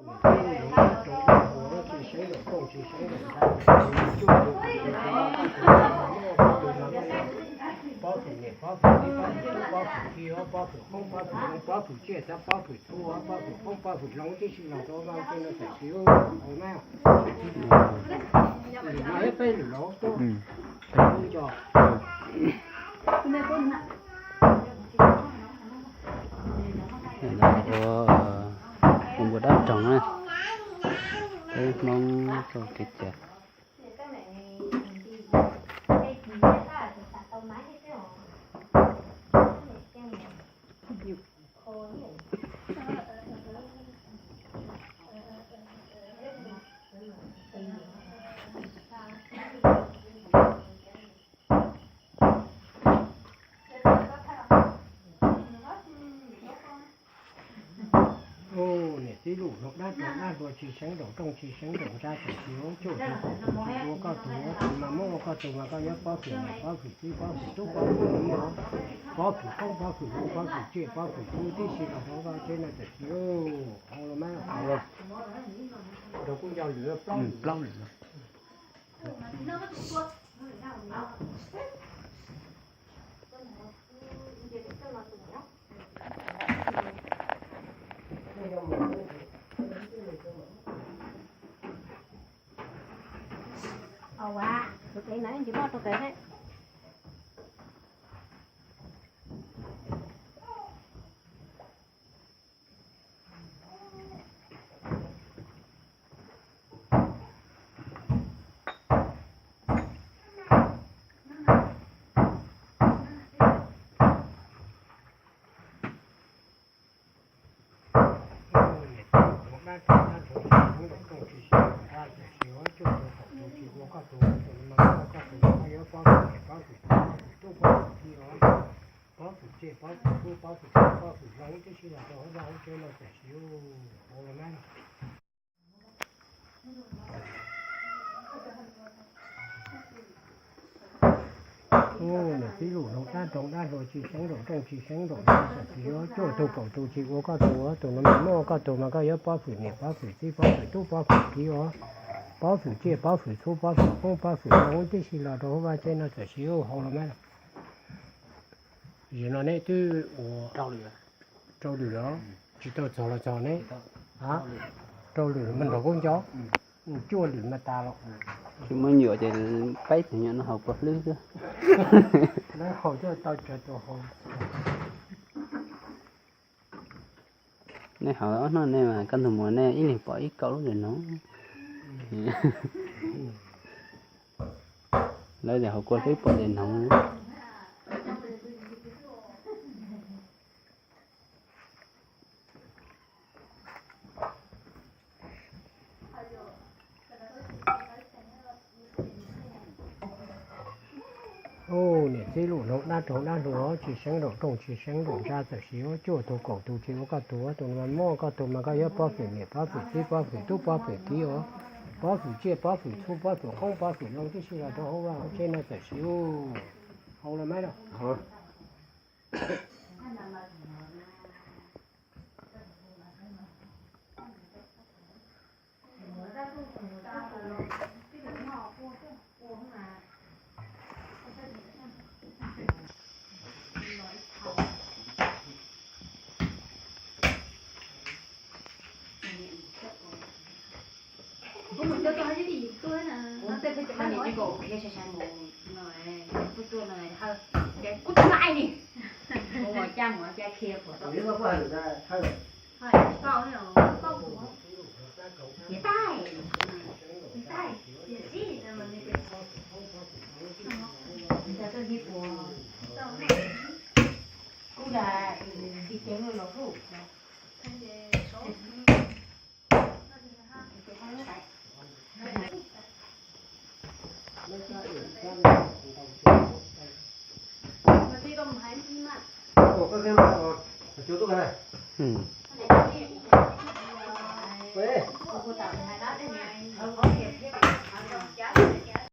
Pob fwm niam, pob fwm txiv, pob fwm tub, pob fwm kiv, pob fwm qoob, pob fwm loo, pob fwm tsiaj, pob fwm txhuv, pob fwm qoob, pob fwm loo tib si los rau vaj tsev no tam sim. Peb lwm los tuaj. Ua npua dab roog na, peb Hmoob txoj kev cai. Niam txiv lus hloov dab roog dab hluas tsis seev nraum rooj tsis seev nraum ntsa txawm tsis ua cuaj tug kaum tug tsis ua koj tug, tus mas muab ua koj tug mas koj yuav pob fwm niam pob fwm txiv pob fwm tub pob fwm kiv os, pob fwm qoob pob fwm loo pob fwm tsiaj pob fwm txhuv tib si los rau vaj tsev no txawm tsis ua. Hau los mas. Plaub lwm. Pob fwm tsiaj pob fwm tub pob fwm kiv pob fwm loo tib si los rau hauv vaj hauv tsev no txawm tsis ua. Hau los mas. Niam txiv lus hloov dab roog dab hluas tsis seev nraum rooj tsis seev nraum ntsa txawm tsis ua cuaj tug kaum tug tsis ua koj tug, tus no mas muab ua koj tug mas koj yuav pob fwm niam pob fwm txiv pob fwm tub pob fwm kiv os, pob fwm tsiaj pob fwm txhuv pob fwm qoob pob fwm loo tib si los rau hauv vaj tsev no txawm tsis ua. Hau los mas. Zaum no nej twb ua rau lwm los? Tsis tau txog los txog ne? Rau lwm mas nrog kub nco, cuaj lwm mas tas los. Tsis muaj nyuam ces peb tus nyuam no haus kua hlwb xwb. Lawv haus coj tau tsawg tus haus. Nej haus ob hnub nej mas koj ntug muam nej ib leeg pom ib kaum lub zes noog. Lawv tias haus kua hlwb pom zes noog. Niam txiv lus hloov dab roog dab hluas tsis seev nraum rooj tsis seev nraum ntsa txawm tsis ua cuaj tug kaum tug tsis ua koj tug, tus no mas muab ua koj tug mas koj yuav pob fwm niam pob fwm txiv pob fwm tub pob fwm kiv os, pob fwm tsiaj pob fwm txhuv pob fwm qoob pob fwm loo tib si los rau hauv vaj hauv tsev no txawm tsis ua. Hau los mas.